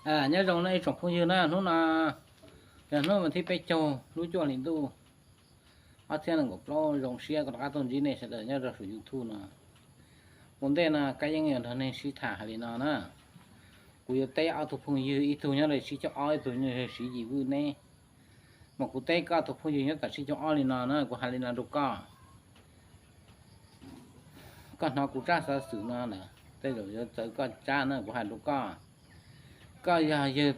Nyob zoo no ib tsoom phooj ywg na, hnub no yog hnub vas thib peb caug lub cuaj hli ntuj ob txhiab nees nkaum plaub. Zoo siab kuv rov qab tuaj ntsib nej sawv daws nyob rau saum YouTube no. Ua ntej no Kab Yeeb yuav nrog nej sib tham hais li no na. Kuv yuav teb ob tug phooj ywg, ib tug nyob rau Sib Caug Ob, ib tug nyob rau Siv Yim Vwj neb. Mas kuv teb koj tus phooj ywg nyob tom Sib Caug Ob li no na, kuv hais li no rau koj. Koj hnov kuv tsab xov xwm no lawm, tej zaum yuav txawv koj tsab na, kuv hais rau koj. Koj yog yawg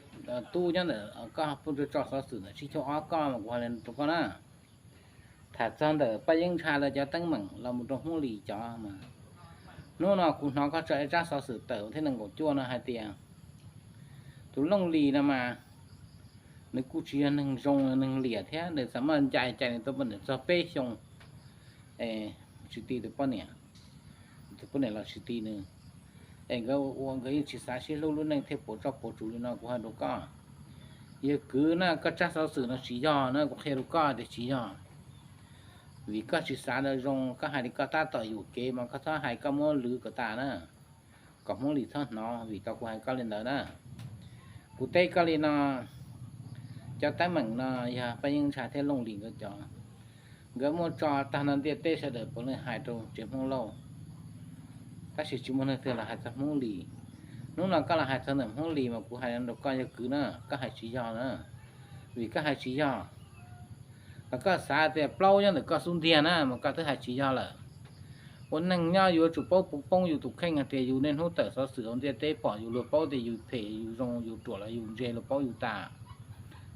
tub nyob ntawm koj pheej tso xov xwm ntawm Sib Caug Ob koj mas kuv hais li no rau koj na. Tham txog ntawm Paj Yeeb Ntsha lawv cov teeb meem los mus rau Hmoob Lis cov mas, hnub no kuv hnov koj tso ib tsab xov xwm tawm thiab nees nkaum cuaj no hais tias tus Looj Lis no mas nws kuj tsis yog neeg zoo neeg liam thiab, nws xav maj ncai cais nws tus poj niam txog peb xyoo tsis ti tus poj niam, tus poj niam los tsis ti nws. Es nkawd ua nkawd yeej tsis xav sib hlub lub neej thiaj puas tsuaj puas tsuv li no, kuv hais rau koj. Yawg kwv na, koj tsab xov xwm no tsis yog na, kuv qhia rau koj tias tsis yog. Vim koj tsis xav lawv zoo, koj hais li koj tab tom yuam kev mas koj txhob hais koj muab lwv kom tas na, kom Hmoob Lis txhob hnov, vim tau kuv hais koj li ntawd na. Kuv teb koj li no, cov teeb meem no yog Paj Yeeb Ntsha thiab Looj Lis nkawd cov, nkawd muaj tso tag nrho ntiaj teb sawv daws puav leej hais rau tsev Hmoob Lauj, tab sis tsis muaj neeg twg los hais txog Hmoob Lis. Hnub no koj los hais txog ntawm Hmoob Lis mas kuv hais rau koj yawg kwv na, koj hais tsis yog na, vim koj hais tsis yog. Thaum koj xav tias plaub nyob ntawm koj xub ntiag na mas koj twb hais tsis yog lawm. Ua neeg nyob yuav tsum paub puv poob yus tus kheej hais tias yus niaj hnub tawm xov xwm hauv ntiaj teb pom yus luag paub tias yus phem yus zoo yus ruam los yus ntse luag paub yus tas,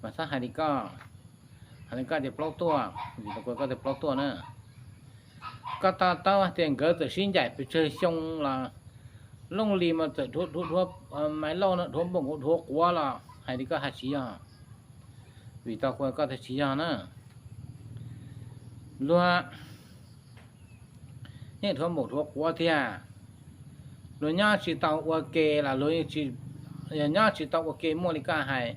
mas txhob hais li koj. Hais li koj tias plaub tuaj, vim rau kuv koj tias plaub tuaj na. Koj to taub hais tias nkawd txawm sib ncaim pes tsawg xyoo los Looj Lis mas txawm dhuav, Maiv Lauj no dhuav npaum nkaus dhuav quav los hais li koj hais tsis yog, vim tau kuv koj tias tsis yog na. Luag yeej dhuav npaum dhuav quav thiab, luag nyob tsis tau ua ke los luag yeej tsis, yog nyob tsis tau ua ke muaj li koj hais,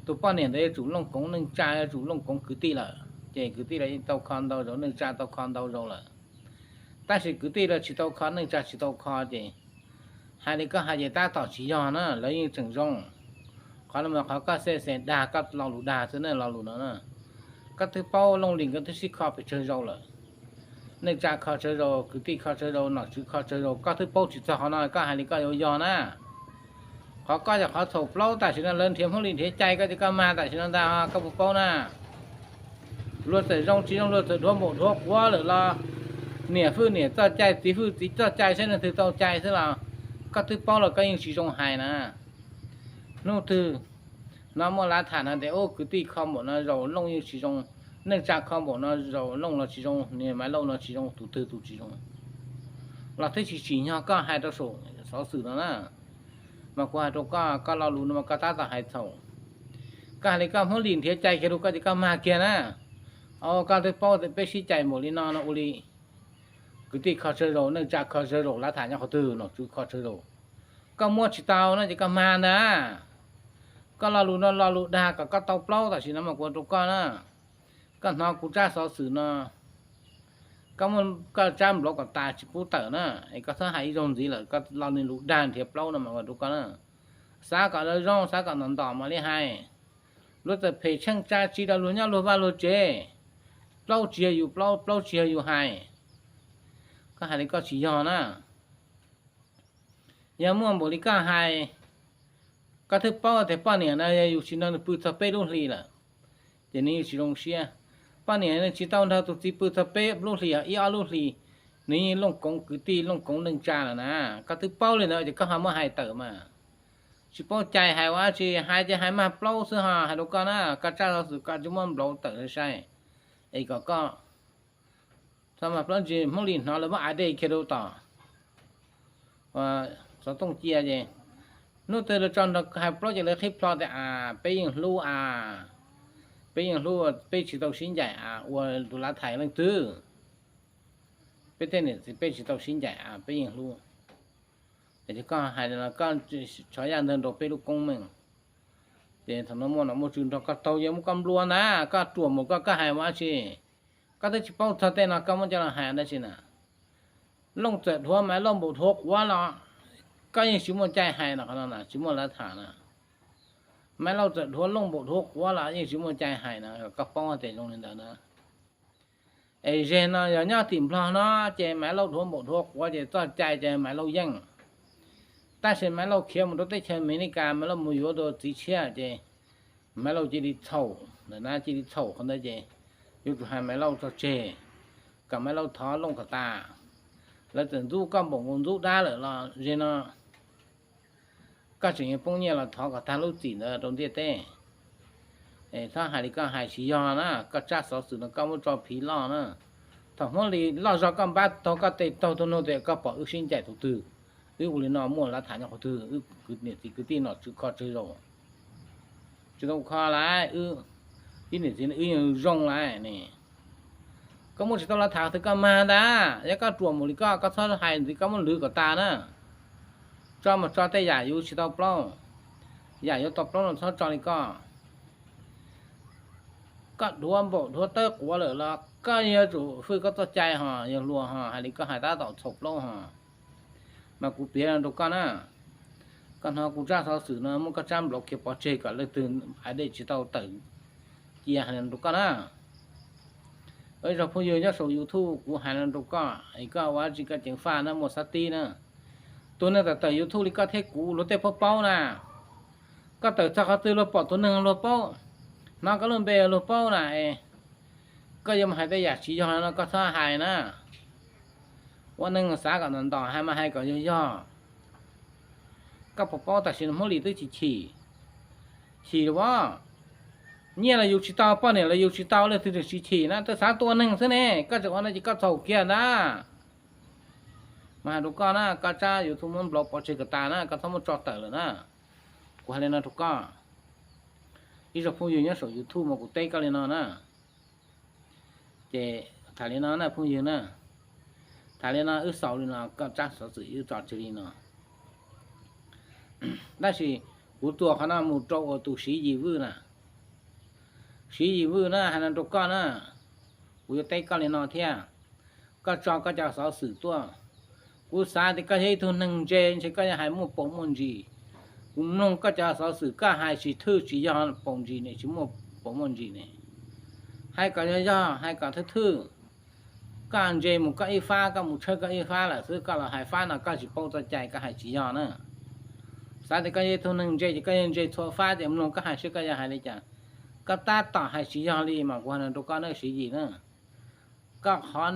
tus poj niam ntawd yuav tsum looj koov neej tsa, yuav tsum looj koov kwv tij lawm, ces kwv tij lawv yeej tau kho ntau zaus, neej tsa tau kho ntau zaus lawm. Tab sis kwv tij lawv tsis tau kho, neej tsa tsis tau kho ces hais li koj hais ces tab tom tsis yog na, lawv yeej tseem zoo. Qhov no mas qhov koj xej xeem dag koj lo lus dag xwb na, lo lus no na. Koj twb paub Looj Lis nkawd twb sib kho pes tsawg zaus lawm, neej tsa kho tsawg zaus, kwv tij kho tsawg zaus, nom tswv kho tsawg zaus, koj twb paub tsis txog qhov no koj hais li koj yuav yog na. Qhov koj yog qhov txhaum plaub tam sim no lawv nrhiav Hmoob Lis nrhiav cai koj ces koj mag tam sim no ntag, koj puas paub na? Luag txawm zoo tsis zoo, luag txawm dhuav npaum dhuav quav lawm los niam fwj niam txoj cai, txiv fwj txiv txoj cai, saib leej twg tau cai xwb los koj twb paub los koj yeej tsis zoo hais na. Hnub twg no muaj lav tham no tias ub kwv tij kho npaum no zaus Looj yeej tsis zoo, neej tsa kho npaum no zaus Looj los tsis zoo, niag Maiv Lauj no tsis zoo, tus twg tus tsis zoo, los twb tsis tsim nyog koj hais rau saum xov xwm no na. Mas kuv hais rau koj, koj lo lus no mas koj tab tom hais txhaum. Koj hais li koj Hmoob Lis nrhiav cai kiag rau koj ces koj mag kiag na. Koj twb paub tias peb sib cais npaum li no no ua li, kwv tij kho tsawg zaus, neej tsa kho tsawg zaus, lav tham nyob qhov twg, nom tswv kho tsawg zaus, koj muab tsis tau no ces koj mag ntag. Koj lo lus no lo lus dag kom koj tau plaub tam sim no mas kuv rau koj na. Koj hnov kuv tsab xov xwm no, koj muab koj tsab nplov kom tas tsis pub tawm na, es koj txhob hais ib zaug ntxiv lawm, koj lo lus dag nrhiav plaub no mas kuv rau koj na. Xav kom lawv zoo, xav kom ntom ntom mam li hais. Luag txawm phem tsheej tsa tsi rau luag nyob luag vaj luag tsev, plaub tsis yog yus plaub, plaub tsis yog yus hais. Koj hais li koj tsis yog na. Yog muaj npaum li koj hais, koj twb paub tias poj niam no yog yus tsis nrog nws pw txog peb lub hlis lawm, ces nws yeej tsis zoo siab. Poj niam nws tsis tau nrog tus txiv pw txog peb lub hlis, ib ob lub hlis, nws yeej looj koov kwv tij looj koov neej tsa lawm na. Koj twb paub li ntawd ces koj ho muab hais tawm mas. Tsis paub cai hais ua dab tsi, hais ces hais mag plaub xwb ho, hais rau koj na, koj tsab xov xwm koj tsis muab nplauv tawm sai sai, es kom koj txhob mag plaub ntsis Hmoob Lis hnov lawv muab av dej kiag rau tom xov tooj cia ces hnub twg lawv tso nrog hais plaub ces lawv qhib plho tias a, peb yeej hlub a, peb yeej hlub, peb tsis tau sib ncaim a, ua tus lav thais leej twg, peb tej niam txiv peb tsis tau sib ncaim a, peb yeej hlub. Es koj hais koj tshov yaj ntawd rau peb lub koob meej, ces thaum no muaj nom muaj tswv nrog koj taug yeej muab koj nplua ntag, koj ruam mus koj, koj hais ua dab tsi? Koj twb tsis paub txog tej no koj muab coj los hais dab tsi na? Looj txawm dhuav mas Looj npaum dhuav quav los koj yeej tsis muaj cai hais no, qhov no na tsis muaj lav tham na. Maiv Lauj txawm dhuav looj npaum dhuav quav los yeej tsis muaj cai hais na, koj paub tias zoo li ntawd na. Es zeg no yog nyob tim Nplog no ces Maiv Lauj dhuav npaum dhuav quav ces txoj cai ces Maiv Lauj yeej. Tab sis Maiv Lauj khiav mus rau teb chaws Amelikas, Maiv Lauj mus yuav rau txiv tshiab ces Maiv Lauj cia li txhaum, ntawm na cia li txhaum qhov ntawd ces yuav tsum hais Maiv Lauj tso tseg, kom Maiv Lauj thov looj kom tas. Lawv txawm ntxub koj npaum nkaus ntxub dab lawm los zeg no koj tseem yuav poob nyiaj los thov kom tag lub txim ntawd rau ntiaj teb. Es txhob hais li koj hais tsis yog na, koj tsab xov xwm no koj muab tso phiv loj na. Thaum Hmoob Lis loj zog koj npab taug koj tes taug tus nug tias koj pom wb sib ncaim tus twg, wb ua li no muaj lav tham nyob qhov twg, wb niam txiv kwv tij nom tswv kho tsawg zaus. Tsis tau kho lawm, wb ib niam txiv wb yeej zoo lawm ne. Koj muaj tsis tau lav tham twg koj mag ntag, yog koj ruam mus li koj, koj txhob hais ntxiv, koj muab lwv kom tas na. Tso mas tso tej yam yuav tsis tau plaub, yam yuav tau plaub no txhob tso li koj. Koj dhuav npaum dhuav tawb quav lawm los koj yuav tsum hwj koj txoj cai ho, yog luag ho hais li koj hais tab tom txhaum plaub ho. Mas kuv piav no rau koj na, koj hnov kuv tsab xov xwm no muab koj tsab nplaum kiag pov tseg kom leej twg hais dej tsis tau tawm cia hais no rau koj na. Ib zaug phooj ywg nyob saum YouTube kuv hais no rau koj es koj ua tsis koj ceev faj na, muaj xab tib na. Tus neeg tawm tawm YouTube li koj thiab kuv luag tej paub paub na. Koj tawm txog qhov twg luag pom tus neeg luag paub, hnov koj lub npe luag paub na es koj yuav mus hais tej yam tsis yog no koj txhob hais na. Ua neeg xav kom ntom ntom, hais mas hais kom yog yog. Koj puas paub tam sim no Hmoob Lis twb chim chim, chim los as, nyiaj los yus tsis tau, poj niam los yus tsis tau, leej twg tseem tsis chim na, twb xav tua neeg xwb ne, koj tseem ua no ces koj txhaum kiag ntag. Mas hais rau koj na, koj tsab YouTube muab nplaum pov tseg kom tas na, koj txhob muab tso tawm lawm na. Kuv hais li no rau koj, ib zaug phooj ywg nyob saum YouTube mas kuv teb koj li no na. Ces tham li no na phooj ywg na, tham li no wb xaus li no, koj tsab xov xwm wb tso tseg li no. Tab sis kuv txuas qhov no mus rau ua tus Siv Yis Vwj na. Siv Yis Vwj na, hais no rau koj na, kuv yuav teb koj li no thiab. Koj tso koj cov xov xwm tuaj, kuv xav tias koj yog ib tug neeg ntse ntshe koj yuav hais muaj paus muaj ntsis. Kuv mloog koj cov xov xwm koj hais tsis thwj tsis yog paus ntsis ne, tsis muaj paus muaj ntsis ne. Hais kom yog yog, hais kom thwj thwj. Koj ntse mus koj ib fab, koj mus tshawb koj ib fab lawm xwb, koj los hais fab no koj tsis paub txoj cai, koj hais tsis yog na. Xav tias koj yog ib tug neeg ntse ces koj yuav ntse txhua fab ces mloog koj hais seb koj yuav hais li cas. Koj tab tom hais tsis yog li mas kuv hais no rau koj na Siv Yis na. Koj qhov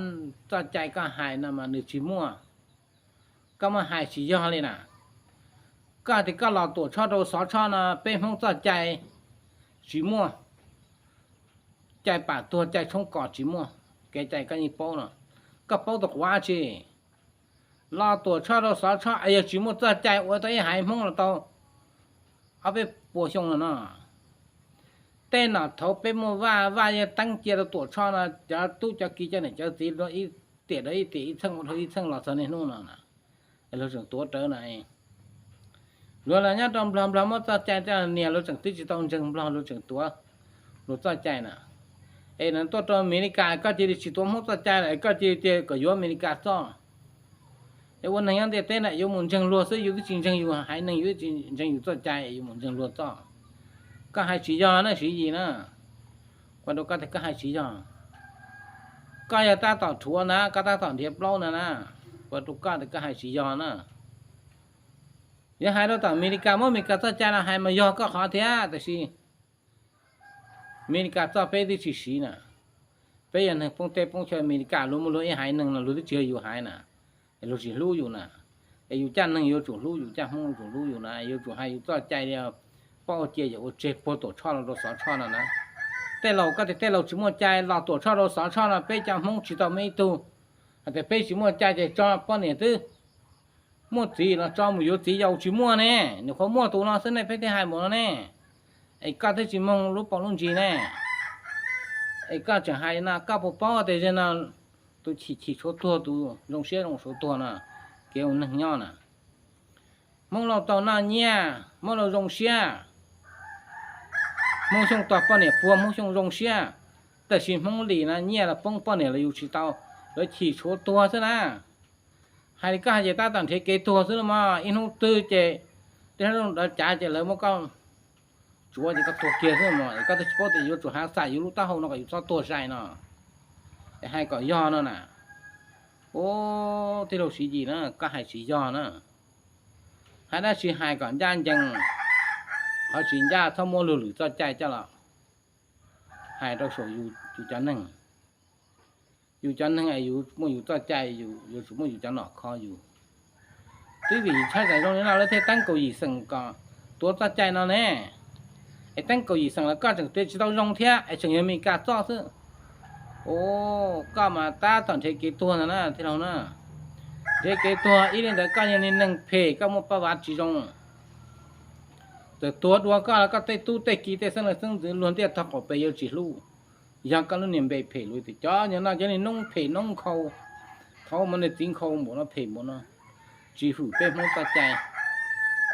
txoj cai koj hais no mas nws tsis muaj. Koj muaj hais tsis yog li na. Koj tias koj los Tuam Tshoj rau Xov Tshoj no peb Hmoob txoj cai tsis muaj. Cai pam tuag cai tshoob kos tsis muaj, kev cai koj yeej paub no. Koj paub tus quav tsi? Los Tuam Tshoj rau Xov Tshoj es yog tsis muaj txoj cai ua tau ib haiv Hmoob los tau ob peb puas xyoo no no. Tej nom thaud peb muaj vaj, vaj yeej teeb cia rau Tuam Tshoj no, cov tub cov ki cov niam cov txiv rau ib tiam rau ib tiam, ib txheej ua rau ib txheej los txog niaj hnub no na. Luag tseem tuav rawv na. Luag los nyob rau Nplog, Nplog muab txoj cai coj nias, luag tseem twb tsis tau ntseeg Nplog luag tseem tuav luag txoj cai na. Es nws tuaj rau Amelikas koj cia li tsis tuav Hmoob txoj cai lawm, koj cia li tias kom yuav Amelikas txoj. Es ua neeg nyob ntiaj teb na yuav mus ntseeg luag xwb, yus twb tsis ntseeg yus haiv neeg, yus twb tsis ntseeg yus txoj cai, yus mus ntseeg luag txoj. Koj hais tsis yog na Siv Yis na. Kuv rau koj tias koj hais tsis yog. Koj yog tab tom rhuav na, koj tab tom nrhiav plaub na na. Kuv rau koj tias koj hais tsis yog na. Yog hais rau tom Amelikas muab Amelikas txoj cai los hais mas yog koj qhov thiab, tab sis Amelikas txoj peb twb tsis siv na. Peb yog neeg poob teb poob chaw, Amelikas luag muaj luag ib haiv neeg no luag twb tsis yog yus haiv na. Es luag tsis hlub yus na. Es yus caj neeg yuav tsum hlub yus, caj Hmoob yuav tsum hlub yus na, yuav tsum hais yus txoj cai li, pab ua cia yam ua tseg puag Tuam Tshoj los rau Xov Tshoj no na. Tej laus koj tias tej laus tsis muaj cai, los Tuam Tshoj rau Xov Tshoj no peb cov Hmoob tsis tau muaj ib tug hais tias peb tsis muaj cai ces tso poj niam twb muaj txiv los tso mus yuav txiv yaus tsis muaj ne. Nws qhuav muaj tus no xwb ne peb thiaj hais mus no ne. Es koj twb tsis moog lub paus lub ntsis ne. Es koj tseem hais no, koj puas paub tias zaum no tus chim chim suav tuag, tus zoo siab zoo suav tuag no, kev ua neeg nyob na. Hmoob Lauj tau noj nyiaj, Hmoob Lauj zoo siab. Hmoob Xyooj tau poj niam puag, Hmoob Xyooj zoo siab. Tab sis Hmoob Lis no nyiaj los poob, poj niam los yus tsis tau, lawv chim tshuav tuag xwb na. Hais li koj hais ces tab tom nrhiav kev tuag xwb los mas ib hnub twg ces tej hnub zoo dawv cav ces lawv muab koj tsuav ces koj tuag kiag xwb mas es koj twb tsis paub tias yuav tsum hav xam yus lub taub hau no kom yus txhob tuag sai no, es hais kom yog no na. Ub, tij laug Siv Yis na, koj hais tsis yog na. Hais dab tsi hais kom ncaj ncees, qhov tsis ncaj txhob muab luag lwm txoj cai coj los hais rau saum yus cov neeg. Yus cov neeg es yus muaj yus txoj cai, yus yuav tsum muaj yus cov nom kho yus. Twb vim tshaib txawm zoo li no lawv thiaj teeb kaum yim xeem kom tuav txoj cai no ne. Es teeb kaum yim xeem los koj tseem tias tsis tau zoo thiab es tseem yog Amelikas txoj xwb. Ub, koj mas tab tom nrhiav kev tuag ntag na tij laug na. Nrhiav kev tuag ib li ntawd koj yog niag neeg phem koj muaj paj vav tsis zoo. Txawm tuag dua koj los koj tej tub tej ki tej xeeb leej xeeb ntxwv luag ntiaj tog qaum pem yuav tsis hlub. Yog koj lub niag npe phem lus tias cov niag no cov niag noob phem noob nkhaus, thaum mus niag txiv nkhaus npaum no phem npaum no, tsis hwm peb Hmoob txoj cai,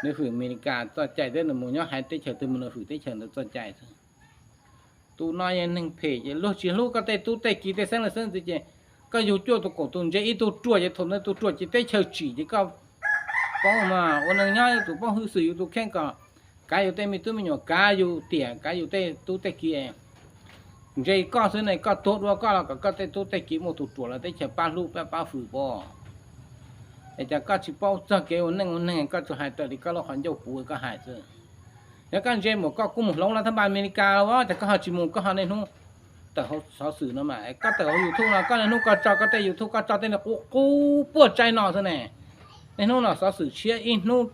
nws hwm Amelikas txoj cai thiab nws mus nyob haiv teb chaws twg mus nws hwm teb chaws ntawd txoj cai xwb. Tus no yog neeg phem ces luag tsis hlub koj tej tub tej ki tej xeeb leej xeeb ntxwv ces koj yug cuaj tus kaum tus ntse ib tug ruam ces thaum ntawd tus ruam ces teb chaws tsim ces koj paub mas ua neeg nyob yuav tsum paub hwj xwm yus tus kheej kom kav yus tej me tub me nyuam, kav yus tiam kav yus tej tub tej ki. Ntse koj xwb ne, koj tuag dua koj los kom koj tej tub tej ki muaj tus ruam los teb chaws pab hlub pab pab hwm pab. Es cas koj tsis paub txog kev ua neej ua neeg koj tsuas hais raws li koj lub qhov ncauj puv koj hais xwb. Yog koj ntse mus koj kuj mus hloov los thab npas Amelikas los cas koj ho tsis mus koj ho niaj hnub tawm hauv xov xwm no mas koj tawm hauv YouTube no koj niaj hnub koj tso koj tej YouTube koj tso tej niag qub qub puas tsaib no xwb ne. Niaj hnub no xov xwm tshiab ib hnub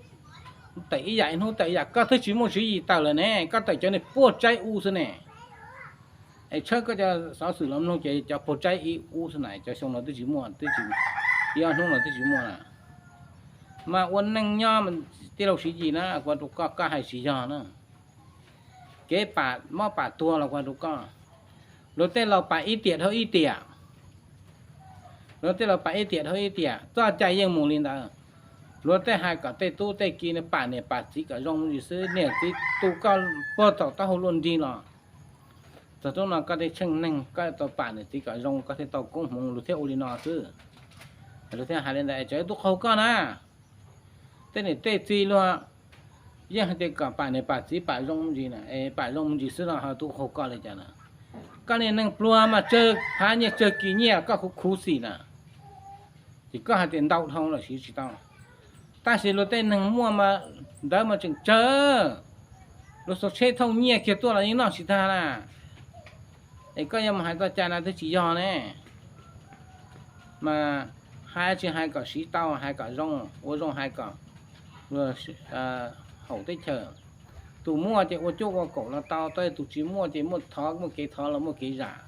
tawm ib yam ib hnub tawm ib yam koj twb tsis muaj tswv yim tawm lawm ne koj tawm cov niag puas tsaib ub xwb ne. Es tshawb koj cov xov xwm los mloog ces cov puas tsaib ib ub xwb na cov xyoo no twb tsis muaj twb tsis, ib ob hnub no twb tsis muaj na. Mas ua neej nyob tij laug Siv Yis na kuv rau koj koj hais tsis yog na. Kev pam mob pam tuag los kuv rau koj, luag tej laus pam ib tiam dhau ib tiam. Luag tej laus pam ib tiam dhau ib tiam txoj cai yeej mus li ntawd. Luag tej hais kom tej tub tej ki pam niam pam txiv kom zoo mus ntsis xwb niam txiv tu koj puag thaum taub hau luaj nrig los. Txog hnub no koj tej tsheej neeg koj tau pam niam txiv kom zoo koj thiaj tau koob hmoov luag thiaj ua li no xwb. Luag thiaj hais li ntawd es tsam ib tub qaug koj na. Tej niam tej txiv luag yeej hais tias kom pam niam pam txiv pam zoo mus ntsis na es pam zoo mus ntsis xwb no ho tub qaug koj li cas na. Koj niag neeg pluag mas tsawg phav nyiaj tsawg kis nyiaj koj khuv khuv xim na. Ces koj hais tias ntau dhau los siv tsis tau. Tab sis luag tej neeg muaj mas ntawd mas tseem tsawg. Luag xuas tsheb thauj nyiaj kiag tuaj los yeej noj tsis tag na. Es koj yuav mus hais txoj cai no twb tsis yog ne. Mas hais tsis hais kom siv tau hais kom zoo ua zoo hais kom luag haum teb chaws. Tus muaj ces ua cuaj ua kaum los tau, tab sis tus tsis muaj ces muaj thov muaj kev thov los muaj kev zam.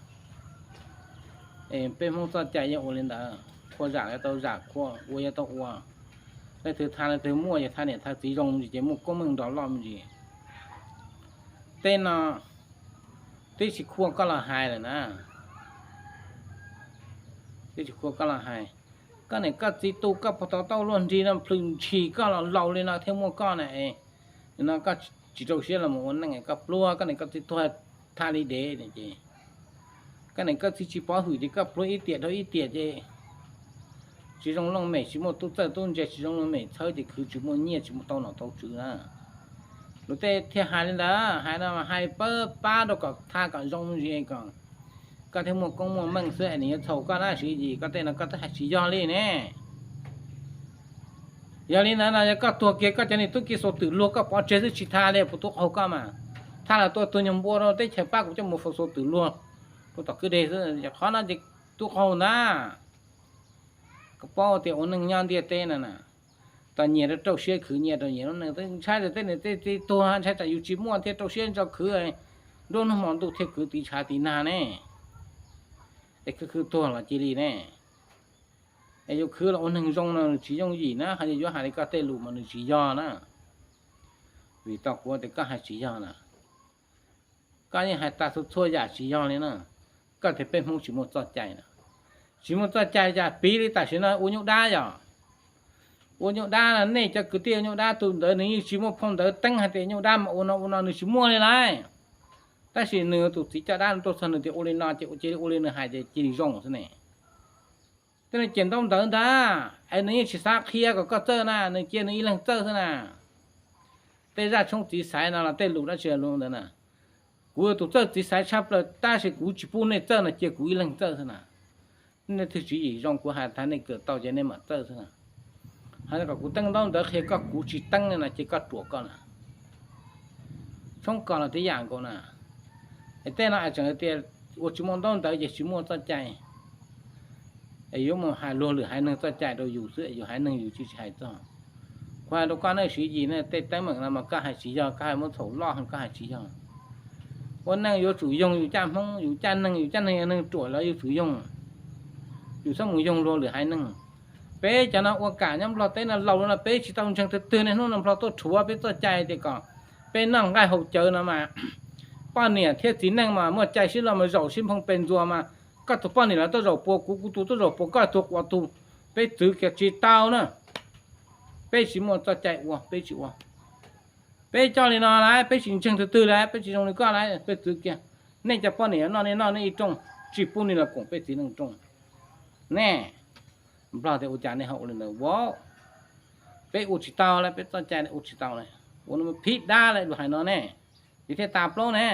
Es peb Hmoob txoj cai yeej ua li ntawd, qhua zam yuav tau zam, qhua ua yuav tau ua. Leej twg tha leej twg muaj, yog tha niam tha txiv zoo ntsis ces muaj koob meej nrov loj me ntsis. Tej no twb tsis qhuas koj los hais lawm na. Twb tsis qhuas koj los hais. Koj niam koj txiv tu koj puag tau tauj luaj nrig no plhws ntshis koj los laus li no thiaj muaj koj na es. No koj tsis rau siab los mus ua neej koj pluag koj niam koj txiv tuag thaj li dev ces koj niam koj txiv tsis pov hwm ces koj pluag ib tiam dhau ib tiam ces tsis zoo looj mem, tsis muaj tub txawj tub ntse, tsis zoo looj mem txhawb ces khwv tsis muaj nyiaj, tsis muaj tau nom tau tswv na. Luag tej thiaj hais li ntawd, hais no hais pab pab rau kom tha kom zoo ntsis kom koj thiaj muaj koob muaj meej xwb es nws yuav txhaum koj na Siv Yis, koj tej no koj twb hais tsis yog li ne. Yog li ntawd no yog koj tuag kiag koj cov niag tub ki xuas twm luag koj pov tseg xwb tsis tha li puas tub qaug koj mas. Tha los tua tus nyuag npua rau teb chaws pab kuv coj mus faus xuas twm luag rau tom kwj deg xwb, qhov no ces tub qaug ntag. Koj paub tias ua neej nyob ntiaj teb no na, tau nyias rau rau siab khwv nyias rau nyias lub neej, ntshai tias tej niam tej txiv tuag ntshai tsam yus tsis muaj thiaj rau siab ntso khwv, nruab hnub hmo ntuj thiaj kwv tiv tshav tiv nag ne. Es khwv khwv tuag los cia li ne. Es yuav khwv los ua neeg zoo no nws tsis yooj yim na, ho yog yuav hais li koj tej lus mas nws tsis yog na. Vim tau kuv tias koj hais tsis yog na. Koj yeej hais tas txhua txhua yam tsis yog li na. Koj tias peb Hmoob tsis muaj txoj cai na. Tsis muaj txoj cai cas piv li tam sim no ua nyuj dab yom. Ua nyuj dab no nej cov kwv tij ua nyuj dab tus ntawd nws yeej tsis muaj phau ntawv teeb hais tias nyuj dab mas ua no ua no nws tsis muaj li lauj. Tab sis nws tus txiv coj dab tuaj txog nws tias ua li no ces cia li ua li nws hais ces cia li zoo xwb ne. Tej no ces ntaub ntawv ntag es nws yeej tsis xav qhia kom koj txawj na, nws cia nws ib leeg txawj xwb na. Tej zaj tshoob txiv xaiv no los tej lus dab tsi los ntawd na, kuv yog tus txawj txiv xaiv tshaj plaws tab sis kuv tsis pub nej txawj no, cia kuv ib leeg txawj xwb na. Nej twg tswv yim zoo kuv hais tag nej kawm tau ces nej mam txawj xwb na. Hais kom kuv teeb ntaub ntawv qhia koj kuv tsis teeb no ces koj ruam koj na. Tshoob kos los tib yam nkaus na. Es tej no tseem tias ua tsis muaj ntaub ntawv ces tsis muaj txoj cai. Es yuav mus hais luag lwm haiv neeg txoj cai rau yus xwb, yus haiv neeg yus tsis tsis hais txog. Kuv hais rau koj nej Siv Yis ne, tej teeb meem no mas koj hais tsis yog, koj hais muab txhaum loj heev, koj hais tsis yog. Ua neej yuav tsum yoog yus caj Hmoob, yus caj neeg, yus caj neeg yog neeg ruam los yuav tsum yoog. Yus txhob mus yoog luag lwm haiv neeg. Peb cov no ua kam nyob Nplog teb no laus no peb tsis tau ntseeg twg twg ne, hnub no Nplog tuaj rhuav peb txoj cai tias kom peb noj nqaij haus cawv no mas poj niam thiab txiv neej mas muaj cai sib loj mas zaum sib nphoo pes ntxuas mas koj tus poj niam los tuaj zaum puas kuv, kuv tus tuaj zaum puas koj, tuag quas tug. Peb txwv kiag tsis tau na. Peb tsis muaj txoj cai ua, peb tsis ua. Peb coj li no lawm, peb tsis ntseeg twg twg lawm, peb tsis zoo li koj lawm, peb txwv kiag. Nej cov poj niam noj nej noj nej ib rooj, tsis pub nej los koom peb txiv neej rooj. Nej Nplog tias ua cas nej ho ua li ntawd ua? Peb ua tsis tau lawm, peb txoj cai ua tsis tau lawm, ua no phib dab lawm, luag hais no ne, ces thiaj tas plaub ne.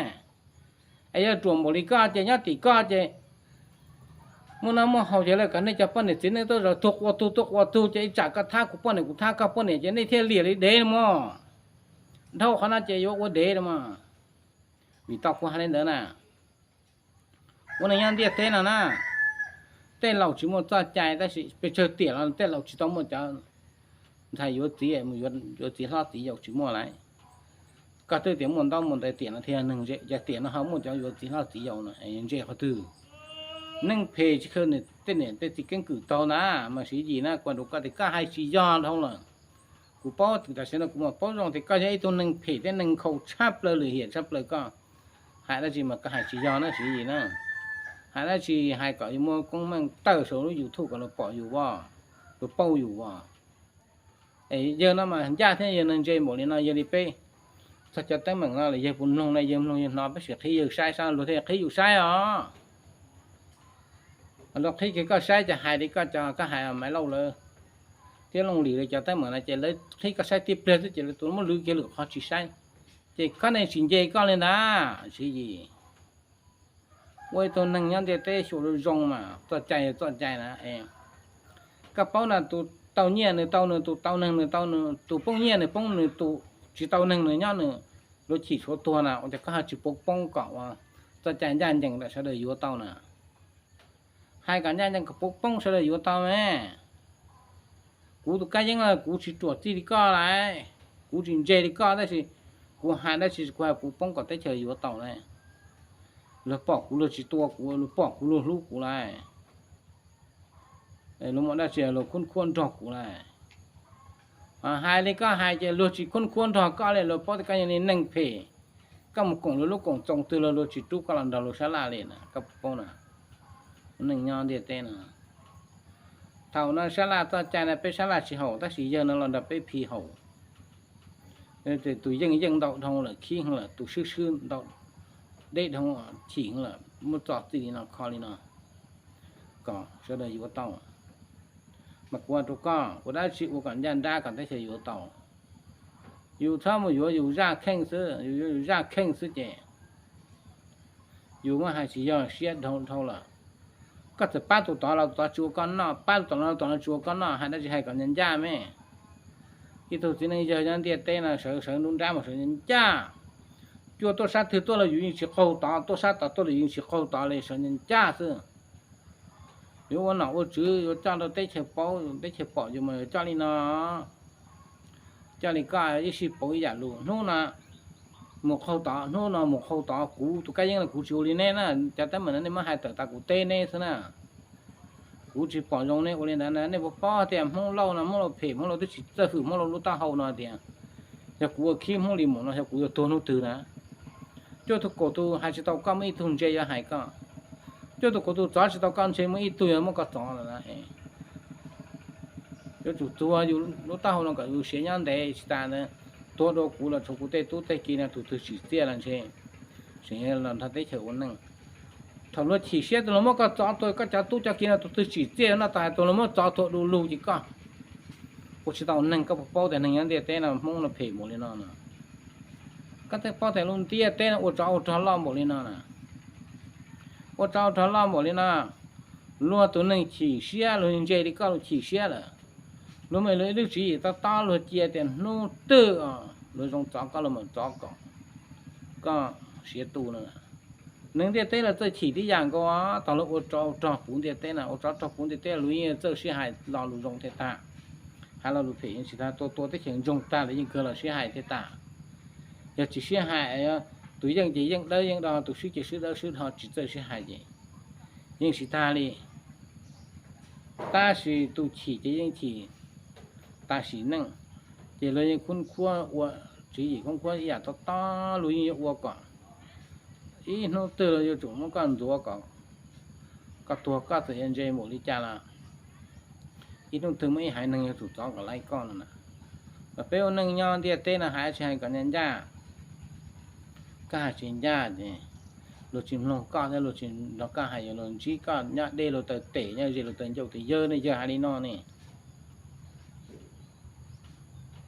Es yog ruam npaum li koj ces nyob tim koj ces muaj noj muaj haus ces lawv kom nej cov poj niam txiv neej tuaj zaum tuag quas tug tuag quas tug ces ib tsam koj thab kuv poj niam kuv thab koj poj niam ces nej thiaj liam li dev mog. Dhau qhov no ces yuav ua dev los mas. Vim tau kuv hais li ntawd na, ua neeg nyob ntiaj teb no na, tej laus tsis muaj txoj cai tab sis pes tsawg tiam los tej laus tsis tau muaj cov ntxhais yuav txiv, yuav txiv hlob txiv yau tsis muaj lawm. Koj twb tias muaj ntaub muaj ntawv tiam no thiaj yog neeg, yog tiam no ho muaj cov yuav txiv hlob txiv yau no ntse qhov twg? Neeg phem tsis khaws tej niam tej txiv keeb kwm taug na, mas Siv Yis na, kuv hais rau koj tias koj hais tsis yog dhau lawm. Kuv paub tam sim no kuv mam paub zoo tias koj yog ib tug neeg phem thiab neeg nkhaus tshaj plaws lwm hiam tshaj plaws koj. Hais dab tsi mas koj hais tsis yog na Siv Yis na. Hais dab tsi hais kom yuav muaj koob meej tawm saum lub YouTube kom luag pom yus as, luag paub yus as. Es yawg no mas ncaj thiab yawg no ntse npaum li no, yog li peb txog cov teeb meem no los yawg puas mloog na, yawg mloog yawg hnov peb sim qhib yawg saib saib luag thiaj qhib yus saib os. Luag qhib kiag koj saib ces hais li koj cov koj hais Maiv Lauj lawv thiab Looj Lis lawv cov teeb meem no ces lawv qhib koj saib tib pliag xwb ces lawv tus muab lwv kiag lwm qhov tsis saib. Ces koj ne tsis nce koj li ntag Siv Yis. Ua ib tug neeg nyob ntiaj teb xyuas zoo zoo mas txoj cai txoj cai na. Koj paub na, tus tau nyiaj nws tau nws, tus tau neeg nws tau nws, tus poob nyiaj nws poob nws, tus tsis tau neeg nws nyob nws, luag chim tshuav tuag na, ua cas koj ho tsis pov poob kom ua txoj cai ncaj ncees rau sawv daws yuav tau na? Hais kom ncaj ncees kom pov poob sawv daws yuav tau me. Kuv tus kab yeeb no kuv tsis ruam txij li koj lawm, kuv tsis ntse li koj tab sis kuv hais dab tsi kuv hais pov poob kom teb chaws yuav tau lawm. Luag pom kuv luag tsis tua kuv, luag pom kuv luag hlub kuv lawm. Luag muaj dab tsi luag khub khuab nrog kuv lawm. Hais li koj hais ces luag tsis khub khuab nrog koj li, luag paub tias koj yog li neeg phem. Koj mus koom luag lub koom txoos twg los luag tsis rub koj los nrog luag sab laj li na, koj puas paub na? Neeg nyob ntiaj teb no, thaum no sab laj txoj cai no peb sab laj tsis haum tab sis yawg no los nrog peb phi haum. Tus yeej yeej ntau dhau lawm khib heev lawm, tus swb swb ntau deb dhau chim heev lawm, muab txo txij li no kho li no kom sawv daws yuav tau. Mas kuv hais rau koj, ua dab tsi ua kom ncaj nrab kom teb chaws yuav tau. Yus txhob mus yuav yus zaj kheej xwb, yus yuav yus zaj kheej xwb ces yus muab hais tsis yog siab dhau dhau lawm. Koj txawm pab tus tod los tus tod tsis ua koj noj, pab tus tod los tus tod tsis ua koj noj, hais dab tsi hais kom ncaj ncaj me. Ib tug txiv neej yawg nyob ntiaj teb no sawv sawv nruab nrab mas sawv ncaj ncaj. Cua tuaj sab twg tuaj los yus yeej tsis qaug tod, tuaj sab tod tuaj los yus yeej tsis qaug tod li, sawv ncaj ncaj xwb. Yuav ua nom ua tswv yuav coj rau teb chaws paub, teb chaws pom yus mas yuav coj li no. Coj li koj ib sij pauv ib yam lus, hnub no mus qaug tod, hnub no mus qaug tod, kuv tus kab yeeb no kuv tsis ua li neb na, cov teeb meem no nej muab hais tawm tas kuv teb neb xwb na. Kuv tsis pom zoo nej ua li ntawd na, nej puas paub tias Hmoob Lauj no, Hmoob Lauj phem, Hmoob Lauj twb tsis txawj hwm Hmoob Lauj lub taub hau no tias yog kuv ua khib Hmoob Lis Maum no yog kuv yuav tuag hnub twg na. Cuaj tug kaum tus hais tsis tau koj muaj ib tug ntse yuav hais koj. Cuaj tug kaum tus txov tsis tau koj ntshe muaj ib tug yuav muab koj txov lawm na. Yuav tsum tuag yus lub taub hau no kom yus siav nyob ntev tsis tas ntawd. Tuag dua kuv los tshuav kuv tej tub tej ki no tus twg tsim txiaj los ntshe tseem los nrog teb chaws ua neej. Thaum luag chim siab tus luag muab koj txov tuag, koj cov tub cov ki no tus twg tsim txiaj noj tau hais tus luag muab txov tuag du lug ces koj ua tsis tau neeg. Koj puas paub tias neeg nyob ntiaj teb no Hmoob no phem mus li no no? Koj twb paub tias lub ntiaj teb no ua tsov ua rog loj npaum li no na, ua tsov ua rog loj npaum li no, luag tus neeg chim siab luag ntse li koj lus chim siab lawm. Luag muaj luag ib lub tswv yim tob tob luag cia tias hnub twg luag zoo txov koj luag mam txov kom koj siav tu no. Neeg ntiaj teb los txawj chim tib yam nkaus, thaum luag ua tsov rog puv ntiaj teb na, ua tsov rog puv ntiaj teb luag yeej txawj sib hais lo lus zoo thiaj tag, hais lo lus phem yeej tsis tag, tua tua teb chaws ntsoog tag los yeej kawg los sib hais thiaj tag. Yog tsis sib hais, tus yeej ces yeej dawb yeej do, tus swb ces swb dawb swb do, tsis txawj sib hais ces yeej tsis tag li. Tab sis tus chim ces yeej chim tam sim neej, ces luag yeej khub khuab ua tswv yim khub khuab ib yam tob tob, luag yeej yuav ua kom ib hnub twg los yuav tsum muab koj ntxuav kom koj tuag, koj txawm yuav ntse npaum li cas los ib hnub twg muaj ib haiv neeg yuav tsum txov kom laib koj no na. Mas peb ua neej nyob ntiaj teb no hais tsis hais kom ncaj ncaj, koj hais tsis ncaj ces luag tsis mloog koj thiab luag tsis nrog koj hais, yog luag ntsib koj nyob deb luag taw tes, nyob ze luag taw ncauj tias yawg ne, yawg hais li no ne.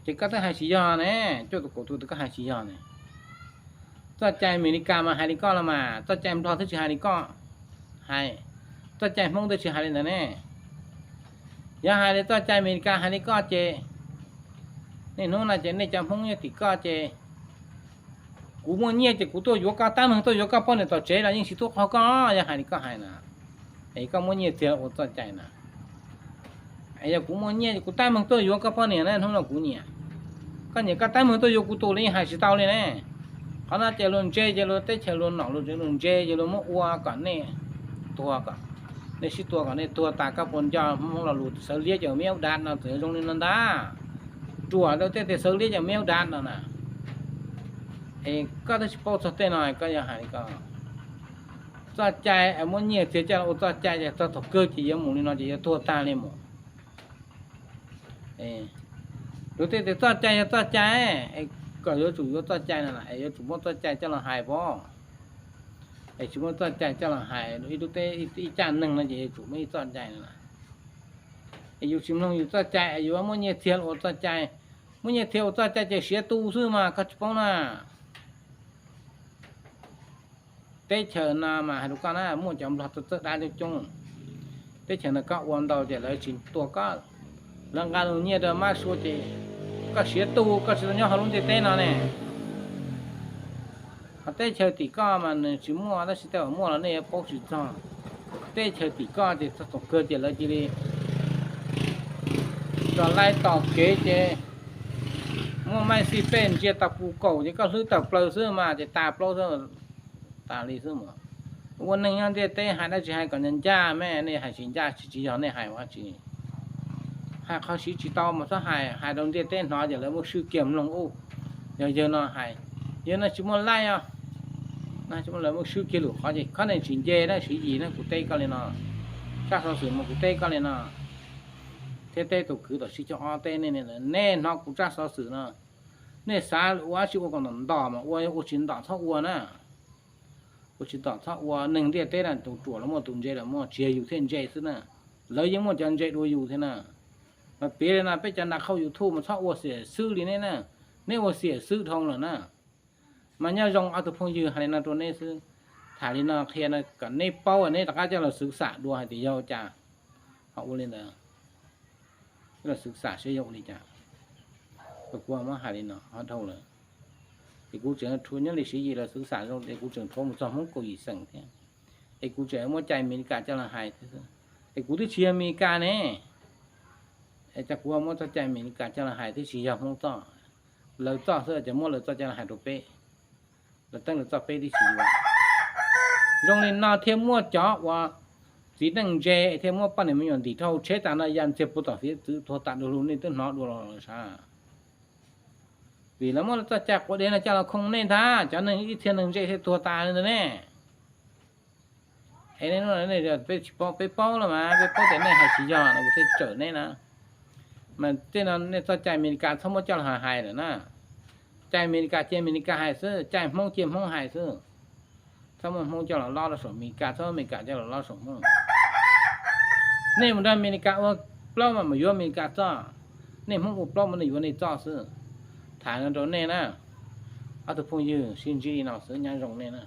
Ces koj twb hais tsis yog ne, cuaj tus kaum tus twg koj hais tsis yog ne. Txoj cai Amelikas mas hais li koj los mas txoj cai Nplog twb tsis hais li koj hais, txoj cai Hmoob twb tsis hais li ntawd ne. Yog hais li txoj cai Amelikas hais li koj ces niaj hnub no ces nej cov Hmoob nyob tim koj ces kuv muaj nyiaj ces kuv tuaj yuav koj, tab meeg tuaj yuav koj poj niam tom tsev los yeej tsis tuaj qhov koj, yog hais li koj hais na. Es koj muaj nyiaj txiag ua txoj cai na. Es yog kuv muaj nyiaj kuv tab meeg tuaj yuav koj poj niam na, hnub no kuv nyiam. Koj nyiam koj tab meeg tuaj yuav kuv tus los yeej hais tsis tau li ne. Qhov no ces luag ntse ces luag teb chaws luag nom luag tsev luag ntse ces luag muab ua kom nej tuag kom, nej sib tua kom nej tuag tas, koj puas nco Hmoob lo lus sawv liab ces me ub dav no txawm zoo li no ntag. Ruam rau tej tias sawv liab ces me ub dav no na. Es koj twb tsis paub txog tej no koj yog hais li ko. Txoj cai muab nyiaj txiag coj los ua txoj cai ces txog thaum kawg ces yuav mus li no ces yuav tuag tag li mus. Luag tej tias txoj cai yog txoj cai, es kom yuav tsum yuav txoj cai no es yuav tsum muab txoj cai coj los hais pov. Es tsis muab txoj cai coj los hais, ib lub teb ib caj neeg no ces yuav tsum muaj ib txoj cai no. Es yus tsis mloog yus txoj cai es yus muab nyiaj txiag los ua txoj cai, muab nyiaj txiag ua txoj cai ces siav tu xwb mas koj tsis paub na. Teb chaws no mas hais rau koj na, muaj cov Nplog txawj dab coob coob. Teb chaws no koj ua ntau ces lawv tsis tua koj, lawv nqa lus nyiaj rau mab sua ces koj siav tu, koj tsis tau nyob hauv lub ntiaj teb no ne. Ho teb chaws tim koj mas nws tsis muaj, tab sis tej uas muaj los nej yuav paub tsis txog. Teb chaws tim koj ces txog thaum kawg ces lawv cia li tso laib tos kev ces muaj maij xij pej ntsia tau puv kaum ces koj hlwb tawm plaws xwb mas ces tas plaub xwb, tas li xwb mas. Ua neeg nyob ntiaj teb hais dab tsi hais kom ncaj ncaj me, nej hais tsis ncaj tsis tsis yog nej hais ua tsi. Hais qhov siv tsis tau mas txhob hais, hais rau ntiaj teb hnov ces lawv muaj swb kiag mloog ub. Yog yawg no hais, yawg no tsis muaj laij os, no tsis muaj, lawv muaj swb kiag lwm qhov ces khob neeg tsis nce na, Siv Yis na, kuv teb koj li no, tsab xov xwm mas kuv teb koj li no. Thiab teb tus kwv tom sib caug ob teb nej, nej hnov kuv tsab xov xwm no, nej xav ua dab tsi ua kom ntom ntom mas ua, ua tsis ntom txhob ua na. Ua tsis ntom txhob ua, neeg ntiaj teb na tus ruam los muaj tus ntse los muaj, tsis yog yus thiaj ntse xwb na, lawv yeej muaj cov ntse dua yus thiab na. Mas piav li no peb cov nram qhauv YouTube mas txhob ua xiam xwb li neb na, neb ua xiam xwb dhau lawm na. Mas nyob zoo ob tug phooj ywg hais li no rau neb xwb, tham li no qhia no kom neb paub neb rov qab coj los xwv xam dua hais tias yog ua cas ho ua li ntawd. Coj los xwv xam seb yog ua li cas. Kuv muab hais li no ho dhau lawm, es kuv tseem rhuav nyob li Siv Yis los xwv xam zoo es kuv tseem rhuav mus txog Hmoob kaum yim xeem thiab, es kuv tseem muab cai Amelikas coj los hais thiab xwb. Es kuv twb tsis yog Amelikas ne, es cas kuv muab txoj cai Amelikas coj los hais twb tsis yog Hmoob txoj, lawv txoj xwb ces muab lawv txoj coj los hais rau peb, lawv teeb lawv txoj peb twb tsis yuav. Zoo li no thiaj muaj cov uas txiv neej ntse thiaj muab poj niam me nyuam ntim rau hauv tsheb tas no ya ntxiag puag tom fiav txwv tuag tas du lug, nej twb hnov dua los sav. Vim lawv muab lawv txoj cai quav dev no coj los khoo nej ntag, cov neeg ib txhia neeg ntse thiaj tuag tas li ntawd ne. Es nej, peb tsis paub, peb paub los mas peb paub tias nej hais tsis yog no kuv thiaj tsawm neb na. Mas tej no nej txoj cai Amelikas txhob muab coj los hais lawm na. Cai Amelikas cia Amelikas hais xwb, cai Hmoob cia Hmoob hais xwb. Txhob muab Hmoob coj los lob rau saum Amelikas, txhob muab Amelikas coj los lob saum Hmoob. Nej mus nrog Amelikas ua plaub mas mus yuav Amelikas txoj, nej Hmoob ua plaub mas nej yuav nej txoj xwb. Tham no rau nej na, Ob tug phooj ywg, sib ntsib li no xwb, nyob zoo nej na.